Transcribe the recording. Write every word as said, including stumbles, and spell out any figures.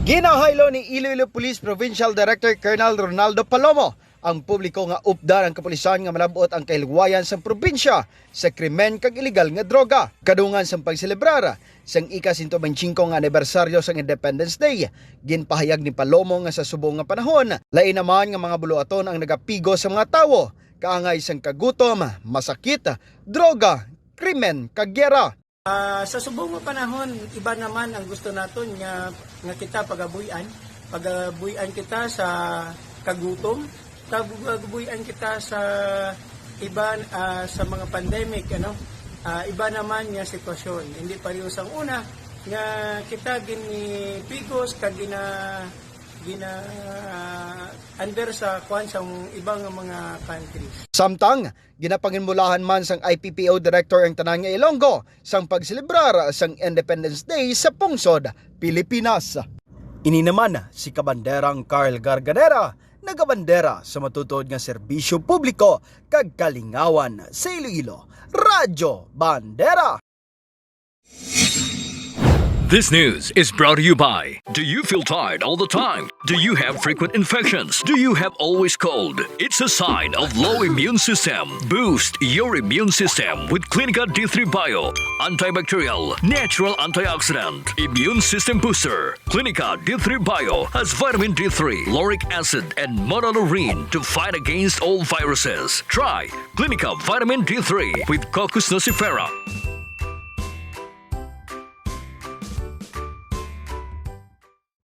Ginahaylo ni Iloilo Police Provincial Director Colonel Ronaldo Palomo ang publiko nga updan ang kapulisan nga malab-ot ang kahilwayan sang probinsya sa krimen kag iligal nga droga. Kadungan sang pagselebrar sang ika-sento benti singko nga anibersaryo sang Independence Day, ginpahayag ni Palomo nga sa subong nga panahon, lain naman nga mga buluhaton ang nagapigos sa mga tawo kaangay sang kagutom, masakit, droga, krimen, kag giyera. Ah, sa subong nga panahon, iba naman ang gusto naton nga, nga kita pagabuy-an. Pagabuy-an kita sa kagutom, pagabuy-an kita sa iban, ah, sa mga pandemic, ano. Ah, iba naman nga sitwasyon. Hindi pareho sang una nga kita ginipigos kag gina-, gina-, under sa kwan sang iba nga mga countries. Samtang, ginapanginbulahan man sang I P P O Director ang tanan nga Ilonggo sang pagselebrar sang Independence Day sa pungsod Pilipinas. Ini naman si Kabanderang Carl Garganera, nagabandera sa matutuod nga serbisyo publiko kag kalingawan sa Iloilo, Radyo Bandera. This news is brought to you by. Do you feel tired all the time? Do you have frequent infections? Do you have always cold? It's a sign of low immune system. Boost your immune system with Clinica D three Bio. Antibacterial, natural antioxidant, immune system booster. Clinica D three Bio has vitamin D three, lauric acid, and monolaurin to fight against all viruses. Try Clinica Vitamin D three with Cocos nucifera.